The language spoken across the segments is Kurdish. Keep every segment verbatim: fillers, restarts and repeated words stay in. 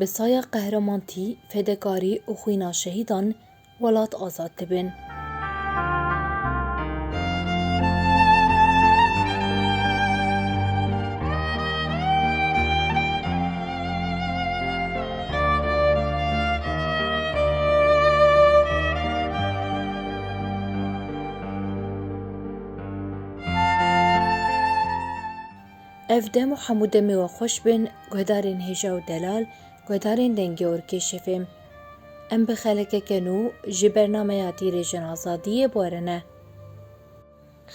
Bi saya qehrementî, fedekarî û xwîna şehîdan welat azad dibin. Ev dem û hemû demê we xweş bin, guhdarên hêja û delal, guhdarên Dengê Orkêş F M. Em bi xelekeke nû ji bernameya Tîrêjên Azadiyê bi we re ne.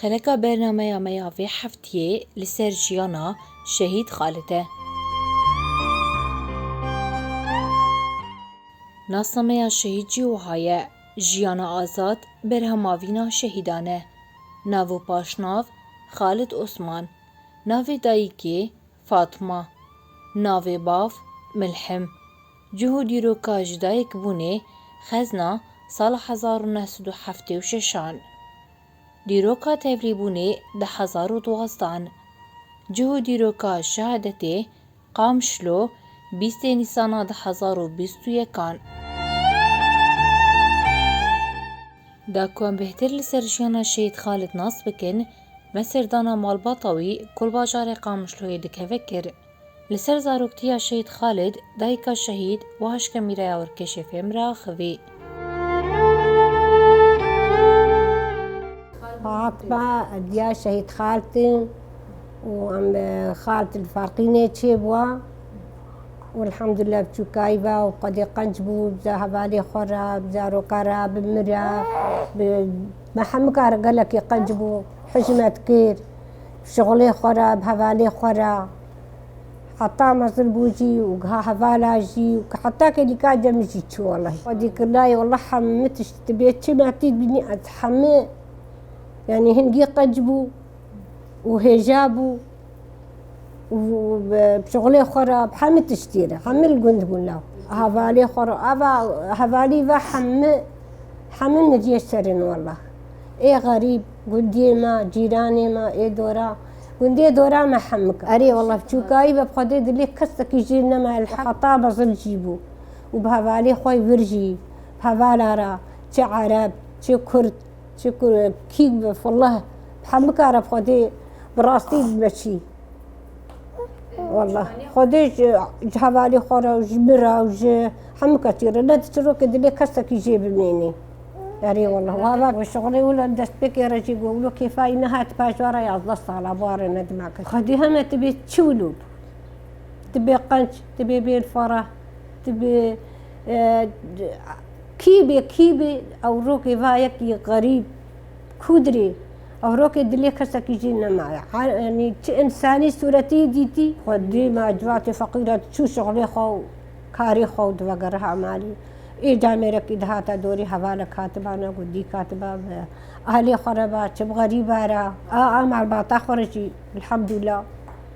Xeleka bernameya me ya vê heftiyê li ser jiyana Şehîd Xalid e. Nasnameya şehîd jî wiha ye, jiyana azad berhemavîna şehîdan e. Nav û paşnav, Xalid Osman. Navê dayikê, Fatma. Navê bav, Milhim. Cih û dîroka ji dayikbûnê, xezna sala hezar û neh sed û heftê û şeşan. Dîroka tevlîbûnê di hezar û duwazdehan. Cih û dîroka şehadetê, Qamişlo, bîstê Nîsana di hezar û bîst û yekan. Da ku em bêhtir li ser jiyana Şehîd Xalid nas bikin, me serdana malbata wî ku li bajarê Qamişloyê dikeve kir. Li ser zaroktiya Şehîd Xalid, dayika şehîd, wiha ji kamîraya Orkêş F M re axivî. Fatma diya Şehîd Xalid in û em, e, Xalid li Ferqînê çêbûa û elhamdulillah biçûkayî ve û xwedê qenc bû, bi hevalê xwe re, bi zaroka re, bi min re, bi me hemika re gelekî qenc bû, hijmet kir, bi şixulê xwe re, bi hevalê xwe re. Heta mezin bû jî û giha hevala jî û heta kelîka cem jî çû welehî. Xwedî kilayê weleh hemû tişt dibê çi me tî dibînî ez hemû, yanî hingî qenc bû û hêja bû û bi şixulê xwe re bi hemû tiştî re, hemû li gund bûn law. Hevalê xwe re, ava hevalî ve hemû, hemû miriyê serin weleh. Ê xerîb, gundiyê me, cîranê me, ê dora, gundê dora me hemik. Erê, wela, biçûkayî ve bi Xwedê dilê kesekî jê nemaye, li heta mezin jî bû. Û bi hevalê xwe vir jî, bi hevala re, çi ereb, çi kurd, çi kur-, kî bi filih, bi hemika re bi Xwedê bi rastî dimeşî. Wallah. Xwedê ji, ji hevalê xwe re û ji min re û ji hemû kesî re nediçirokê dilê kesekî jê bimênê. Erê wallah. Wa va bi şixulê wilo destpêkê re jî got, wilo kêfa wî nehat paş wa re yazdeh sala, bi wa re nedima kir. Xwedê heme tu bê çi wilo bû. Tu bê qenc, tu bê bên fereh, tu bê, e, kî bê, kî bê, ew rokê va yekî xerîb, Kudrê, ew rokê dilê kesekî jî nemaye. Ha, yanî çi însanî sûretî dîtî, xwedî me civatê feqîra diçû şixulê xwe û karê xwe û divegeriha malê. Ê camêrekî dihata dorî hevalek hatibana, gundîk hatiba bi ahlê xwe re ba, çi bi xerîba re. A, a malbata xwe re jî, elhamdulillah,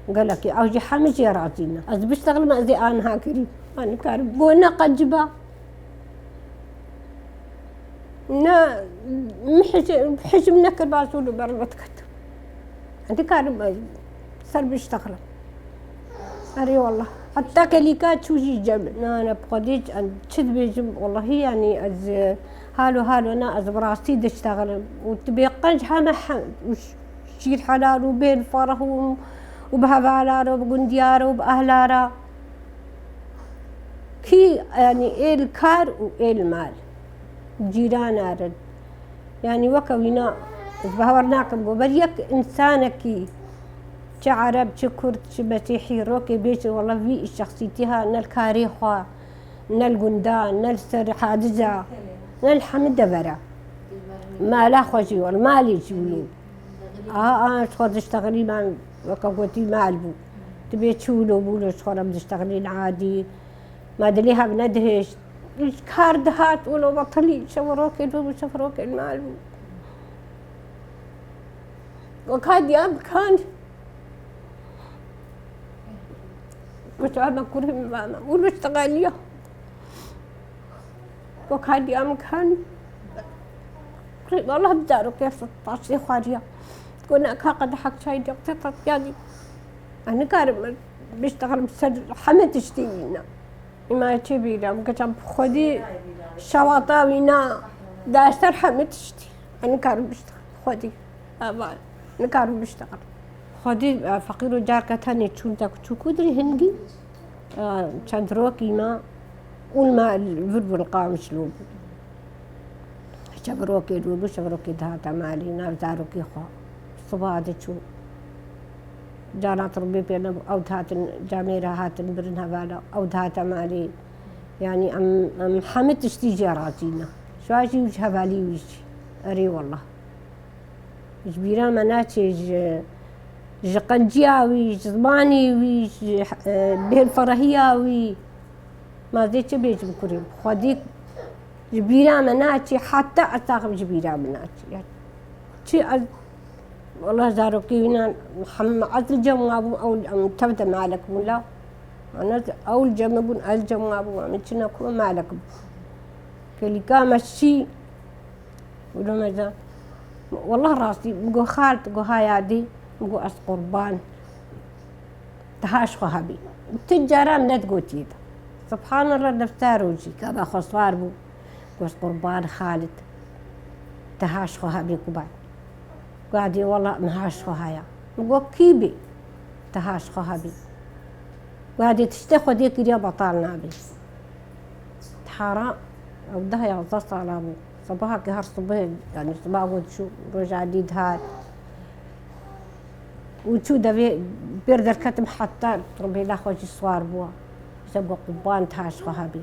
gelekî. Ew jî hemî jê razî ne. Ez biştexlim, ez ê aniha kirî. Ma nikarim. Bo ne qenciba. Ne, min hicim nekir, ba zû li ber min diket. Nikarim ser biştexlim. Erê wallah. Heta kelîka çû jî cem. Na, ne, bi Xwedê çi dibêjim, wellahî, yanî ez, e, halo halo na, ez bi rastî diştexlim. Û tu bê qenc heme he-, û ş-, şîr helal û bên fereh û, û bi hevala re û bi gundiya re û bi ehla re. Kî, yanî, ê li kar û ê li mal, cîran erin. Yanî, weke wîna, ez bawer nakim ku ber yek însanekî, çi ereb, çi kurd, çi mesîhî, rokê bêjin, wela vî şexsîtî ha, ne li karê xwe, ne li gunda, ne li ser hadiza, ne li hemî devera. Mala xwe jî, wela malê jî wilo. A, a, ji xwe diştexilî, me weke gotî mal bû. Dibê çi wilo bû, wilo ji xwe re diştexilîn adî. Me dilê hev nedihişt. Ji kar dihat, wilo betilî, şev rokên bû, şev rokên mal bû. Weka diya bikan. Wisa me kurê min va me, wilo diştexeliya. Weka diya min kan. Kurê, wallah bi zarokê taşê xwariya. Ku ne ka qedehek çay dixwe, tetiya dî. Ez nikarim biştexelim ser heme tiştî wîna. Îma çi bîra, geçen xwedî şewata wîna daşter hemî tiştî. Ez nikarim biştexim. Xwedî. Eva. Nikarim biştexim. Xwedî, e, feqîr û carke tenê çûn te çûkû dirî hingî. E, çend rokî ma. Û ma vir bûn qamiş lo bû. Çevirokê dûr bû, çevirokê dihate malê, nav zarokê xwe. Siba diçû. Cana tirbê pê nebû, ew dihatin camêra hatin birin hevala, ew dihate malê. Yanî em, em hemî tiştî jê razî ne. Şuwa jî û ji hevalî wî jî. Erê wallah. Ji bîra me naçê ji, ji qenciya wî, ji zimanê wî, ji, e, bêhferehiya wî. Ma zê çi bêjim kurê? Xwedî ji bîra me naçî, heta ez taxim ji bîra min naçî. Ya çi ez, wallah zarokê wî ne, hem ez li cem wan bûm, ew, em tev de malek bûn la. Ana ew li cem min bûn, ez li cem wan bûm, em çine ku malek bûn. Pêlîka me şî, wilo me de, wallah rastî, min got, "Xalt," got, "ha yadî," min got, "ez qurban." Tiha ji xwe hebî. Tu caran nedigotiye de. Subhanallah, defter û jî, gava xwe swar bû. Got, "Qurban Xalid. Tiha ji xwe hebî kuban." Got, "Adê wela min ha ji xwe haya." Min got, "Kî bê? Tiha ji xwe hebî." Got, "Adê tiştê Xwedê kiriye betal nabê." Tihara ew deh yazdeh sala bû. Sebahakê her sibê, yanî siba got çû, roja dî dihat. Û çû devê pêr derketim heta ribêla xwe jî swar bûa. Îşte got, "Qurban tiha ji xwe hebî."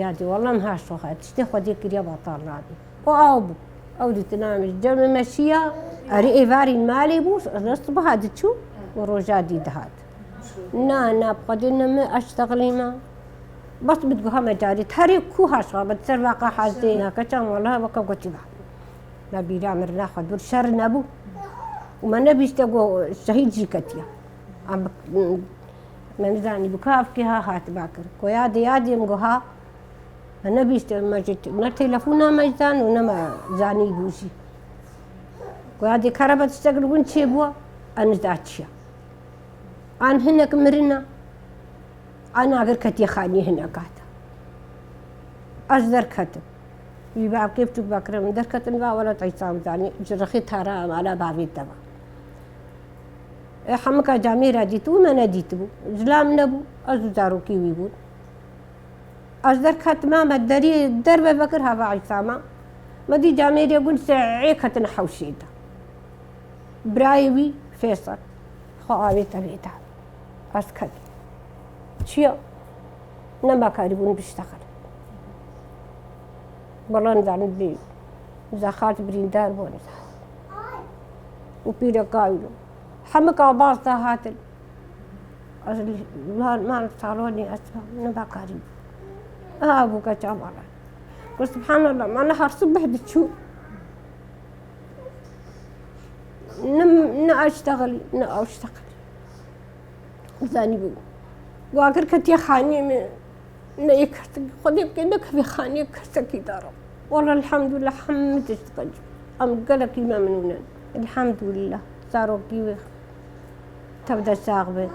Ya dî, "Wela min ha ji xwe hebî. Tiştê Xwedê kiriye betal nabî." Û ew bû. Ew dîtina min ji cem me şiya, erê êvarî malê bû, ne sibaha diçû û roja dî dihat. Na, na, bi Xwedê ne min eştexilî me. Bes min digot heme carî, herê ku ha ji xwe hebî, ser vaqa hezê. Na, keçan wela weke gotî ba. Me bîra mirina xwe dûr şer nebû. Û me nebîşte ku şehîd jî ketiye. Em bi-, me nizanî bi kavkê ha hatiba kir. Ku yadê yadê min got ha, me nebîşte, me jî ne telefona me zan û ne me zanîbû jî. Ku yadê kerebe tiştek li gund çêbû, ez niza çi ye. An hinek mirina, an agir ketiye xaniyê hinek hate. Ez derketim. Wî bavkê biçûk vekirin, min derketin va welat Îsa bizanî, ji rixê tara mala bavê te va. E, hemika camêra dîtibû, me nedîtibû. Zilam nebû, ez û zarokê wî bûn. Ez derketim, me derî derve vekir hava Îsa ma. Me dî camêrê gund se ê ketine hewşê de. Birayê wî Fêsal, xwe avête vê de. Ez ketim. Çiya? Nema karîbûn biştexilin. Wela nizanim bê. Zexat birîndar bû niza. Û pîreka wî lo. Hemika baz da hatin. Ez li, man, man salonê ez nema karîbûn. Aha bû keça mala. Got, "Subhanallah, ma ne her sibeh diçû." Ne, ne eştexilî, ne eştexilî. Zanî bû. Wagir ketiye xaniyê min. Ne yê kesek. Xwedê bike nekeve xaniyê kesekî dara. Wala elhamdulillah hemî tişt qenc. Em gelekî memnûn in. Elhamdulillah. Zarokî wê tev de sax be.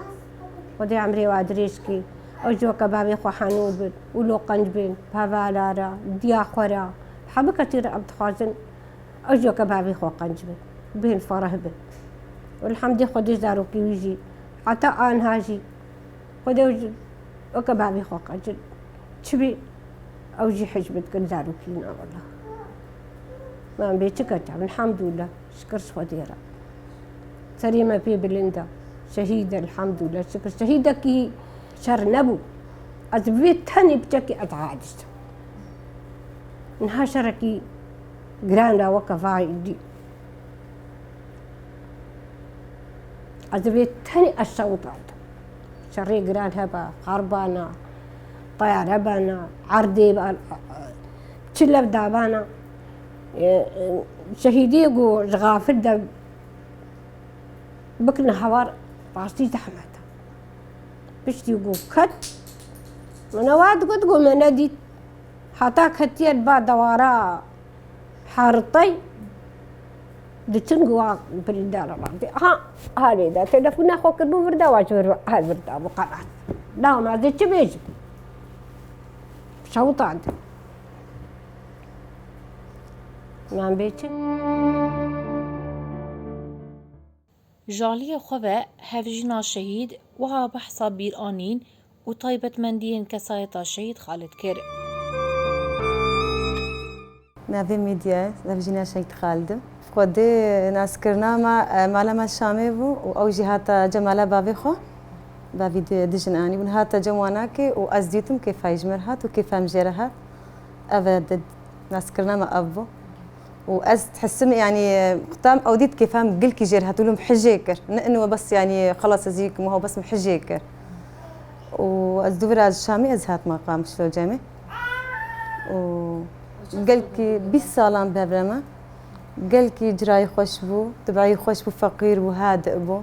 Xwedê emrê wa dirêj kê. Ew jî weke bavê xwe henûr bin. Û lo qenc bin. Hevala re, diya xwe re. Hemî kesî re em dixwazin. Ew jî weke bavê xwe qenc bin, bihên fereh bin. Elhamdê Xwedê zarokê wî jî, heta anha jî, Xwedê ew jî weke bavê xwe qenc in. Çi bî, ew jî hicb dikin zarokî na wela. Min bê çi kete, elhamdulillah, şikir ji Xwedê re. Serê me pê bilind e. Şehîd e, elhamdulillah, şikir. Şehîdekî şer nebû. Ez bi vê tenê piçekî ez hadiştim. Niha şerekî giran ra weke vay dî. Ez vê tenê ez şewit radim. Şerê giran heba, xarbana, teyare bana, erdê ba-, çi lev dabana. E, e, şehîdiyê ku ji xafil de bikine hewar rastî zehmet e. Piştî ku ket, min ewa digot ku me nedît. Heta ketiye li ba dewara heritey, diçin ku wa birîndar e. Ha, halê de telefona xwe kiribû vir de, wa ji vir, her vir de bû qelat. Dawna ez ê çi bêjim? Çawitan de. Nan bêçin. Ji aliyê xwe ve hevjîna şehîd wiha behsa bîranîn û taybetmendiyên kesayeta şehîd Xalid kir. Navê min Dîya ye, ez hevjîna şehîd Xalid im. Xwedê naskirina me, e, mala me Şamê bû û ew jî hate cem mala bavê xwe. Bavî di, dijin anî bûn, hate cem wanakê û ez dîtim kêfa wî ji min re hat û kêfa min jê re hat. Ev e, di, naskirina me ev bû. Û ez dihisim, yanî, qutam ew dît kêfa min gilkî jê re hat û li min hijê kir. Ne ino bes, yanî, xelas ez yî kim wiha bes min hijê kir. Û ez dûvira ji Şamê ez hatime Qamişlo cemê. Û gelkî bîst salan bi hev re me. Gelkî cirayî xweş bû, tibîî xweş bû, feqîr bû, hadi bû.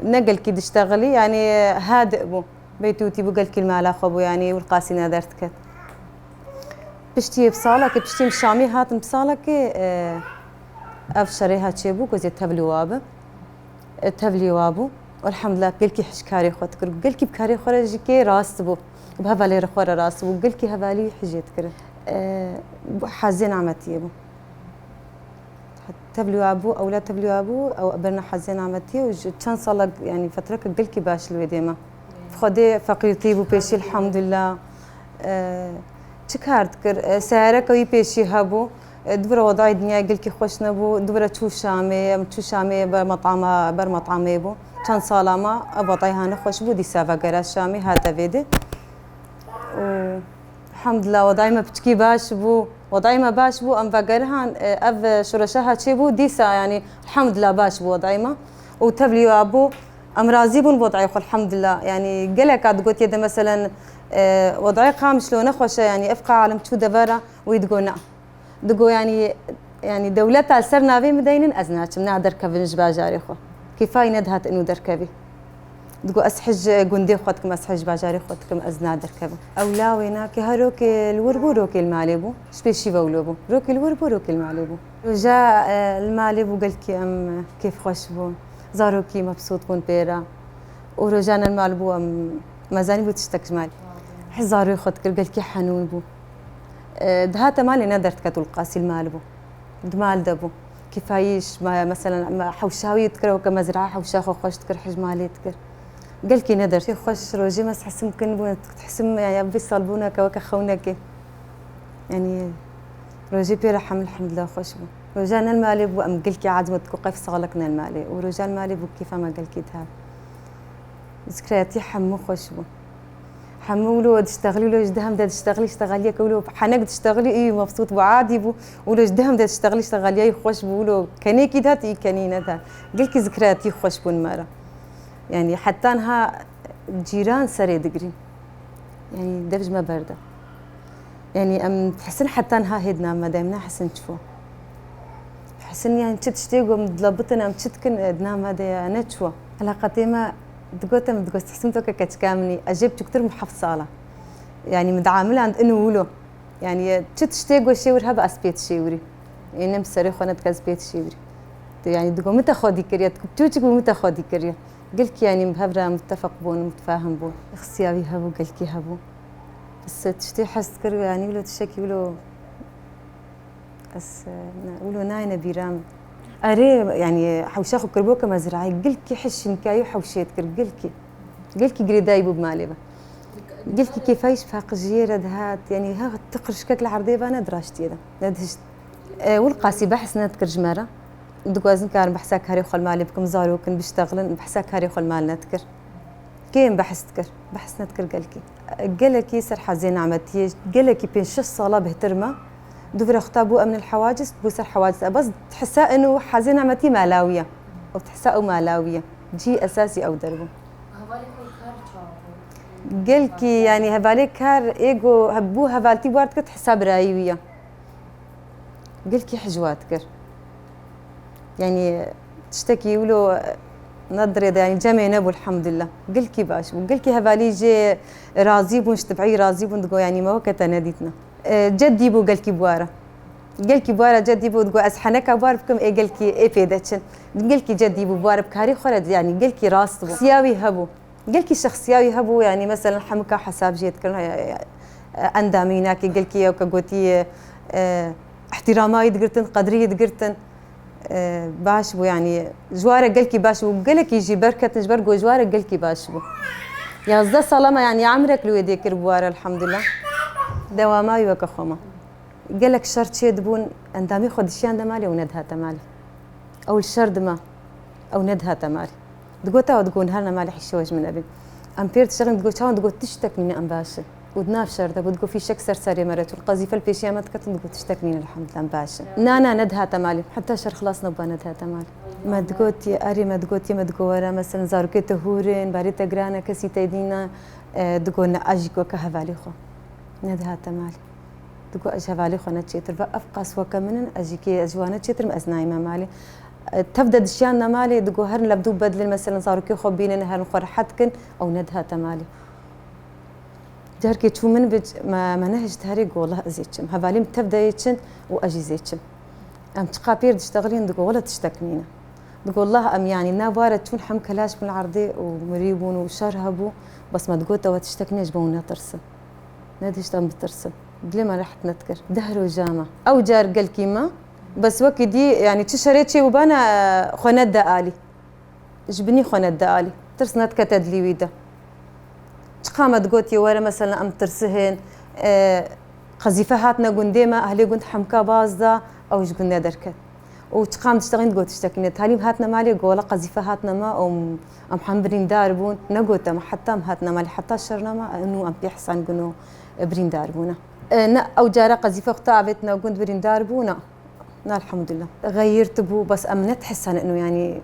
Ne gelkî diştexilî, yanî hadi bû. Bêtûtî bû, gelkî li mala xwe bû, yanî wilqasî ne derdiket. Piştî bi salekê, piştî em Şamê hatin bi salekê, e, ev şerê ha çêbû, ku ez ê tevlî wa bim. E, tevlî wa bû. Elhamdulillah, gelkî hişkarê xwe dikir. Gelkî bi karê xwe re jî kê rast bû. Bi hevalê re xwe re rast bû. Gelkî hevalî hijê dikir. E, bu hezê nametiyê bû. Tevlî wa bû, ewla tevlî wa bû, ew berna hezê nametiyê û ji çend sala, yanî fetreke gelkî baş li wê dê me. Xwedê feqîrtî bû pêşî, elhamdulillah. E, çi kar dikir? E, seyareke wî pêşî hebû. E, dûvira wedayê dinyayê gelkî xweş nebû. Dûvira çû Şamê, em çû Şamê ber metama, ber metamê bû. Çend sala me, ev wedayê ha ne xweş bû, dîsa vegera Şamê, hate vê dê. Û elhamdulillah, wedayê me piçkî baş bû. Wedayê me baş bû, em vegerihan, e, ev şoreşa ha çêbû, dîsa, yanî, elhamdulillah, baş bû wedayê me. Û tevlî wa bû, em razî bûn bi wedayê xwe, elhamdulillah. Yanî, gelek a digotiye de, meselen, e, wedayê Qamişlo ne xweş e, yanî, ev qal em çû devera, wî digo na. Digo, yanî, yanî, dewleta li ser navê min deynin, ez naçim, na derkevin ji bajarê xwe. Kêfa wî nedihat ino derkevî. Digo, ez hij gundê xwe dikim, ez hij bajarê xwe dikim, ez na derkevim. Ew lawê nakê, her rokê li wir bû, rokê li malê bû. Ji pêşî ve wilo bû. Rokê li wir bû, rokê li malê bû. Roja, e, li malê bû, gelkî em, e, kêfxweş bûn. Zarokî mebsût bûn pê re. Û roja ne li mal bû, em, me zanîbû tiştek ji malê. Hizarê xwe dikir, gelkî henûn bû. E, dihate malê ne derdiket û li qasî li mal bû. Di mal de bû. Kêfayî ji me, meselen, me hewşa wî dikir, weke mezra hewşa xwe xweş dikir, hij malê dikir. Gelkî ne der. Xweş rojê me ez hisim kin bû, hisim ya, ya vê salbûneke weke xewnekê. Yanî rojê pê re hemil hemdila xweş bû. Roja ne li malê bû, em gelkî aciz me, digo qey salek ne li malê. Û roja li malê bû, kêfa me gelkî dihat. Zikrayetî hemû xweş bû. Hemû wilo diştexilî, wilo ji dihim de diştexilî, ştexaliyeke wilo henek diştexilî, î mebsût bû, adî bû. Wilo ji dihim de diştexilî, ştexaliyayî xweş bû, wilo kenêkî dihat, î kenî nedihat. Gelkî zikrayetî xweş bûn me re. Yanî heta niha cîran serê digirîn. Yanî dev ji me berde. Yanî em dihisin heta niha hê di nav me de, em nahisin çi bû. Dihisin, yanî çi tiştê ku em dila bitin, em çi dikin, e, di nav me de ye, ne çi bû. Eleqetê me digot, em digot, dihisim to ke keçika min î. Ez jê biçûktir bûm, heft sal e. Yanî min diamiland ino wilo. Yanî çi tiştê ku şêwir hebe, ez pê dişêwirî. Ê ne bi serê xwe nedike, ez pê dişêwirî. Tu, yanî digo min te xwedî kiriye, tu çûçik bû min te xwedî kiriye. Gelkî, yanî, bi hev re mitefeq bûn, mitfahim bûn. Şexsiya wî hebû, gelkî hebû. Bes tiştê hez dikir, yanî, wilo tiştekî wilo ez, ne, wilo nayêne bîra min. Erê, yanî, hewşa xwe kiribû ke mezrayê, gelkî hişînkayî û hewşê dikir, gelkî. Gelkî girêdayî bû bi malê ve. Gelkî kêfayî ji paqijiyê re dihat, yanî, ha, ti qirşikek li erdê ve ne di raştiyê de, ne di hişt. E, Wilqasî behs nedikir ji me re. Digot, ez nikarim behsa karê xwe li malê bikim, zarok in, biştexilin, behsa karê xwe li mal nedikir. Kêm behs dikir? Behs nedikir gelkî. Gelekî ser hezê nametiyê, gelekî pênc şeş sala bêhtir me. Dûvira xwe ta bû emnil hewaciz, bû ser hewaciz. Bes hisa inu hezê nametiyê mala wî ye. Ew hisa ew mala wî ye. Cî esasî ew der bû. Hevalê xwe kar çawa bû? Gelkî, yanî hevalê kar ê ku he-, bû hevaltî war dikir, hisa birayî wî ye. Gelkî hicwa dikir. Yanî tiştekî wilo ne dirê de, yanî cemê nebû, elhamdulillah. Gelkî baş bû. Gelkî hevalî jê razî bûn, ji tibîî razî bûn, digo, yanî me weke te nedîtine. E, ceddî bû gelkî bi wa re. Gelkî bi wa re ceddî bû, digo, ez heneka bi wa re bikim, ê gelkî ê pê de çin. Gelkî ceddî bû bi wa re, bi karî xwe re, yanî gelkî rast bû. Şexsiya wî hebû. Gelkî şexsiya wî hebû, yanî, meselen, hemika hesab jê dikirin, he, he, Endamî wînakê gelkî ew ke gotiye, e, ihtirama wî digirtin, qedrî wî digirtin. E, baş bû, yanî ji ware gelkî baş bû. Gelekî jî berketin ji ber ku ji ware gelkî baş bû. Yazdeh sala me, yanî emrek li wê dê kir bi ware, elhamdulillah. Dewama wî weke xwe ma. Gelek şer çê dibûn, endamî xwe dişiyande malê û nedihate malê. Ew li şer dima, ew nedihate malê. Digot, ew digot, her ne malê hişê we ji min ebî. Em pêr dişexin, digot, çawan, digot, tiştek nîne em baş in. Û di nav şer de bû, digot, fîşek ser serê me re çûn. Qezîfe li pêşiya me diketin, digot, tiştek nîne, elhamdulillah, em baş in. Na, na, nedihate malê. Heta şer xilas nebû, nedihate malê. Me digotiye, erê me digotiye, me digot, were, meselen, zarokê te hûr in, barê te giran e, kesî te dî ne, e, digot, ne, ez jî weke hevalê xwe. Nedihate malê. Digot, ez ji hevalê xwe ne çêtir. Va, ev qas weke min in, ez jî kê, ez ji wan ne çêtir im, ez nayîme malê. E, tev de dişiyane malê, digot, herin levdû bedilin, meselen, zarokê xwe bînin, herin xwe rehet kin, ew nedihate malê. Carkê çû min bic, me, me nehişt herê, got, wela ez ê çim. Hevalê min tev de yê çin û ez jî zê çim. Em çiqa pêr diştexilîn, digot, wela tiştek nîne. Digot, wela em, yanî, nav ware çûn hem kelaş bin erdê û mirî bûn û şer hebû. Bes me digot, ew tiştek nîne, ji bo netirsin. Nedihişt em bitirsin. Dilê me rehet nedikir. Deh roja me. Ew car gelkî me. Bes wekî dî, yanî çi şerê çê bûbane, xwe nede alî. Ji binî xwe nede alî. Tirs nedikete dilî wî de. Çiqa me digotiye, were, meselen, em tirsihên, e, qezîfe hatine gundê me, ehlê gund hemka baz da, ew ji gund nederket. Û çiqa em diştexîn, digot, tiştekî ne. Talîm hatine malê, got, wela qezîfe hatine me, em, em hem birîndar bûn. Negote me, heta em hatine malê, heta şer nema, û em pê hesandin got, e, birîndar bûne. E, ne, ew cara qezîfe xwe ta avêtine gund birîndar bûne. Na, elhamdulillah. Xeyir tibû, bes em nedihisan ino, yanî,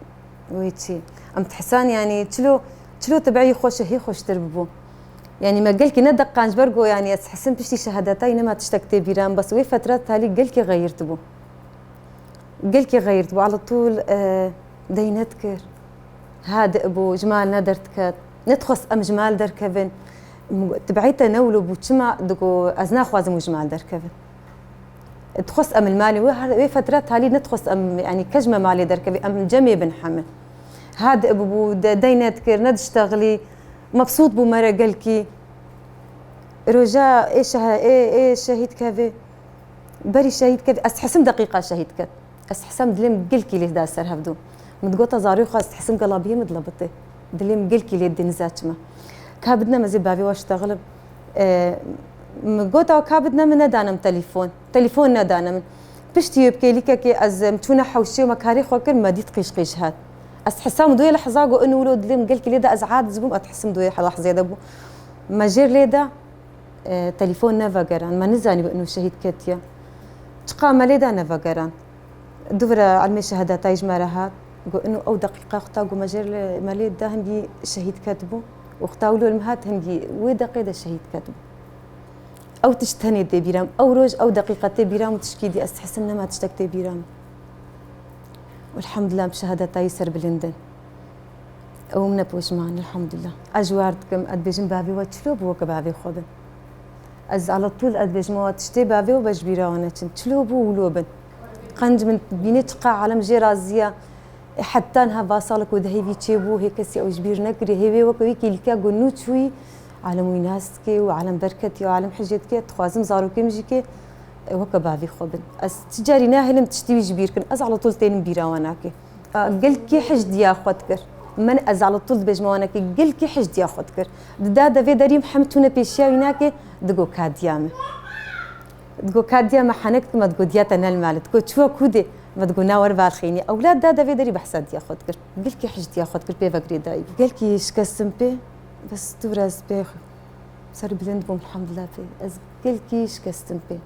wê çi? Em dihisan, yanî, çilo, çilo tibî xweş e, hê xweştir bibû. Yanî, me gelkî ne deqan ji ber ku, yanî, ez hisim piştî şehadetayî nema tiştek tê bîra min, bes wê fetra talî gelkî xeyir tibû. Gelkî xeyir tibû, ala tûl, e, dey nedikir. Ha dibû, ji mal ne derdiket. Nedixwest em ji mal derkevin. Tibî te ne wilo bû, çima digo, ez naxwazim û ji mal derkevin. Dixwest em li malê wê her, wê fetra talî nedixwest em, yanî, kes ji me malê derkevî, em cemê bin heme. Ha di bû, de, dey nedikir, nediştexilî, mebsût bû mere gelkî. Roja ê şehe-, ê, ê şehîd kevê, berî şehîd kevê, ez hisim deqîqa şehîd ket. Ez hisim dilê min gelkî lê da ser hevdû. Min digota zarê xwe, ez hisim gela biyê min dile bitê. Dilê min gelkî lê deniza çime. Ka bidine me zê bavê we ştexilib. E, min gota, ka bidine min, nedane min telefon. Telefon nedane min. Piştî wê bi kêlîkekê ez, em çûne hewşê û me karê xwe kir, me dît qîj qîj hat. Ez hesam doyê lehza got, inu wilo dilê min gelkî lê de, ez aciz bûm, ez hisim doyê lehzê de bû. Me jêr lê de, e, telefon nevegeran. Me nizanî inu şehîd ketiye. Çiqa me lê de nevegeran. Dûvira elmê şehadetayî ji me re hat. Got, inu ew deqîqa xwe ta got me jêr lê, me lê de hingî şehîd ketibû. Û xwe ta wilo li min hat hingî wê deqê de şehîd ketibû. Ew tişt tenê tê bîra min. Ew roj, ew deqîqe tê bîra min û tişkî dî ez dihisim nema tiştek tê bîra min. Elhamdulillah, em şehadetayî serbilind in. Ew min e poşman, elhamdulillah. Ez ji war dikim, ez dibêjim bavê we çilo bû weke bavê xwe bin. Ez ala tûl ez dibêjim we tiştê bavê we be ji bîra we neçin. Çilo bû wilo bin. Qenc min bînê çiqa alem jê razî ye. E, heta niha va sala ku di heyvî çêbû, hê kesî ew ji bîr nekiriye. Hê wê weke wî kêlîka ku nû çûyî, alem wî nas dike û alem berketiye û alem hijê dike. Dixwazim zarokê min jî ke, e, weke bavê xwe bin. Ez ti carî nahêlim tiştî wî ji bîr kin. Ez ala tûl tênim bîra wan nake. A, gelkî hij diya xwe dikir. Min ez ala tûl dibêjim wan nake, gelkî hij diya xwe dikir. Di da devê derî hem tûne pêşiya wî nake, digo ka diya min. Digo, ka diya me henek dike, me digo, diya te ne li mal e. Digo, çûye ku dê? Me digo, na, wer valxênî. Ewlad da devê derî behsa diya xwe dikir. Gelkî hij diya xwe dikir, pê ve girêdayî bû. Gelkî şikestim pê, bes dûvira ez pê serbilind bûm, elhamdulillah pê. Ez gelkî şikestim pê.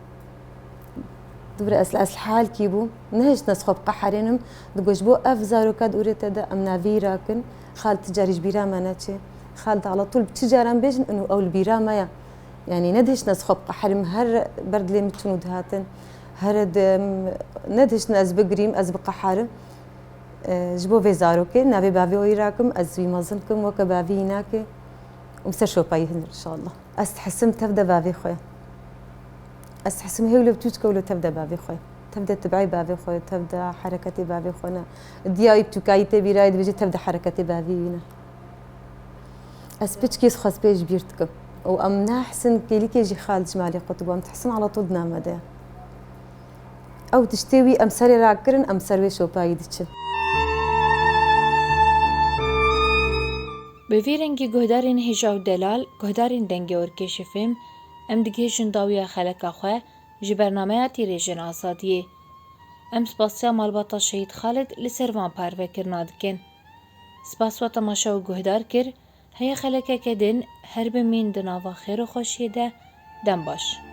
Dûvira ez, ez li halkî bûm. Nehiştine ez xwe biqeherînim. Digo, ji bo ev zaroka di urê te de em navî rakin. Xal ti carî ji bîra me neçê. Xal de ala tûl çi caran bêjin, inu ew li bîra me ye. Yanî nedihiştin ez xwe biqeherim, her ber dilê min çûn û dihatin. Her di, nedihiştin ez bigirîm, ez biqeherim. E, ji bo vê zarokê, navê bavê wî rakim, ez wî mezin kim, weke bavî wî nake. Û ser şopayî hin, inşallah. Ez dihisim tev de bavê xwe. Ez dihisim hê wilo biçûçke wilo tev de bavê xwe. Tev de tibî bavê xwe, tev de hereketê bavê xwe ne. Diya wî biçûkayî tê bîra ye, dibêje tev de hereketê bavî wî ne. Ez piçkî xwespê ji bîr dikim. û em nehsin kêlîkê jî Xalid ji malê qutibû, em dihsin ala tûl di nav me de. Ew tiştê wî em serê rakirin, em ser wê şopayî diçin. Bi vî rengî guhdarên hêja û delal, guhdarên Dengê Orkêş F M, em digihêjin dawiya xeleka xwe ji bernameya Tîrêjên Azadiyê. Em spasiya malbata Şehîd Xalid li ser van parvekirina dikin. Spas we temaşe û guhdar kir, heye xelekeke din her bimîn di nava xêr û xweşiyê de, dem baş.